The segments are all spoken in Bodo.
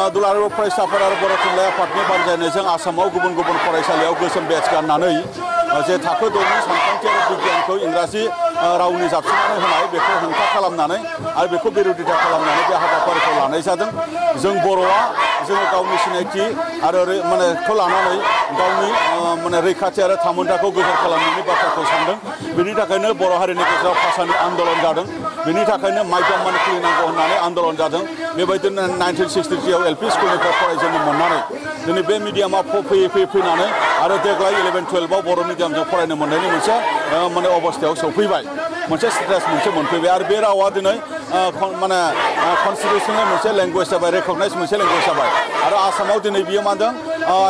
दुलाराय फरायसाफोर आरो बर' थुनलाइ आफादनि बानजायनायजों आसामाव गुबुन गुबुन फरायसालियाव गोसोम बेज गाननानै जे थाखो 2नि सानखान्थि आरो बिगियानखौ इंराजि रावनि जाबसिननानै होनाय बेखौ हेंथा खालामनानै आरो बेखौ बिरोधिता खालामनानै बे हाबाफारिखौ लानाय जादों। जों बर'आ जोङो गावनि सिनायथि आरो खौ लानानै गावनि रैखाथि आरो थामोन्थाखौ गोजोर खालामनायनि बाथ्राखौ सानदों। बेनि थाखायनो बर' हारिनि गेजेराव भाषानि आन्दलन जादों। बेनि थाखायनो माइदम खुलिनांगौ होननानै आन्दलन जादों। बेबायदिनो 1963 आव एलपि स्कुलनिफ्राय फरायजेननो मोननानै दिनै बे मिडियामाव फैयै फैनानै आरो देग्लाय 11-12 आव बर' मिडियामजों फरायनो मोननायनि मोनसे अबस्थायाव सौफैबाय, मोनसे स्टेटास मोनफैबाय आरो बे रावा दिनै कनस्टिटिउसनेल मोनसे लेंगुवेज जाबाय, रेकगनाइज मोनसे लेंगुवेज जाबाय आरो आसामाव दिनै बियो मा होनदों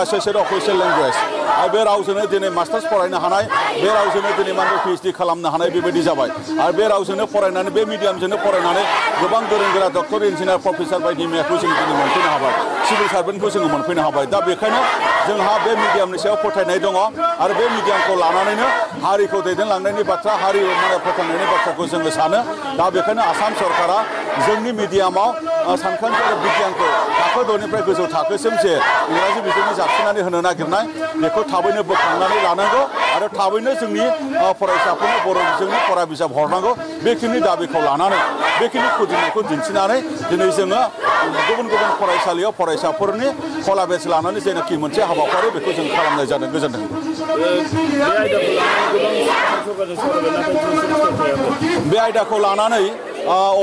एसोसिएटेड अफिसियेल लेंगुवेज आरो बे रावजोंनो दिनै मास्टार्स फरायनो हानाय, बे रावजोंनो दिनै PhD खालामनो हानाय बेबायदि जाबाय आरो बे रावजोंनो फरायनानै बे मिडियामजोंनो फरायनानै गोबां गोरों गोरा डक्टर, इन्जिनियार, प्रफेसार बायदि मैयाखौ जों दिनै मोनफैनो हाबाय, सिभिल सार्भेन्टखौ जोङो मोनफैनो हाबाय। दा बेखायनो जोंहा बे मिडियामनि सायाव फोथायनाय दङ आरो बे मिडियामखौ लानानैनो हारिखौ दैदेनलांनायनि बाथ्रा, हारि फोथांनायनि बाथ्राखौ जोङो सानो। दा बेखायनो आसाम सरकारा जोंनि मिडियामाव सानखान्थि आरो बिगियानखौ थाखो 2निफ्राय गोजौ थाखोसिम जे इंराजि बिजोंनि जाबसिननानै होनो नागिरनाय बेखौ थाबैनो बोखांनानै लानांगौ आरो थाबैनो जोंनि फरायसाफोरनो बर' बिजोंनि फरा बिजाब हरनांगौ। बेखिनि दाबिखौ लानानै, बेखिनि खुदिनायखौ दिन्थिनानै दिनै जोङो गुबुन गुबुन फरायसालियाव फरायसाफोरनि खला बेच लानानै जेनाखि मोनसे हाबाफारि बेखौ जों खालामनाय जादों। गोजोन्थों। बे आयदाखौ लानानै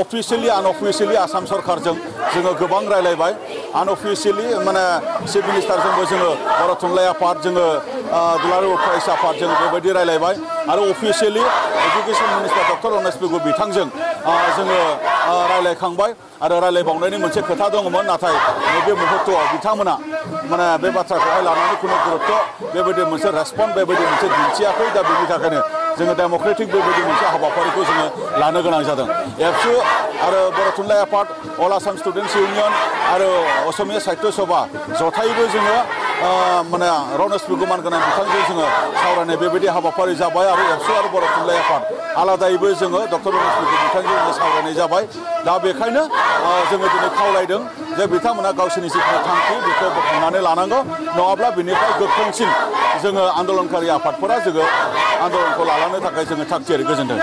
अफिसियेलि आनअफिसियेलि आसाम सरकारजों जोङो गोबां रायलायबाय। आनअफिसियेलि चिफ मिनिस्टारजोंबो जोङो बर' थुनलाइ आफाद, जोङो दुलाराय फरायसा आफाद जों बेबायदि रायलायबाय आरो अफिसियेलि एजुकेसन मिनिस्टार डक्टर रमेश बेगु बिथांजों जोङो रायलायखांबाय आरो रायलायबावनायनि मोनसे खोथा दङमोन, नाथाय बे मुहूर्तआव बिथांमोना बे बाथ्राखौहाय लानानै खुनु गुरुत्व बेबायदि मोनसे रेसपन्स बेबायदि मोनसे दिन्थियाखै। दा बेनि थाखायनो जोङो डेम'क्रेटिक बेबायदि मोनसे हाबाफारिखौ जोङो लानो गोनां जादों। एबसु आरो बर' थुनलाइ आफाद, अल आसाम स्टुडेन्टस इउनियन आरो असमिया साहित्य सभा जथायैबो जोङो रमेश बेगुमान गोनां बिथांजों जोङो सावरायनाय बेबायदि हाबाफारि जाबाय आरो एबसु आरो बर' थुनलाइ आफाद आलादायैबो जोङो डक्टर रमेश बेगु बिथांजों जोङो सावरायनाय जाबाय। दा बेखायनो जोङो दिनै खावलायदों जे बिथांमोना गावसोरनि जिखिनि थांखि बेखौ बोखांनानै लानांगौ, नङाब्ला बिनिफ्राय गोख्रोंसिन जोङो आन्दलनकारि आफादफोरा जोङो आन्दलनखौ लालांनो थाखाय जोङो थाग थियारि। गोजोन्थों।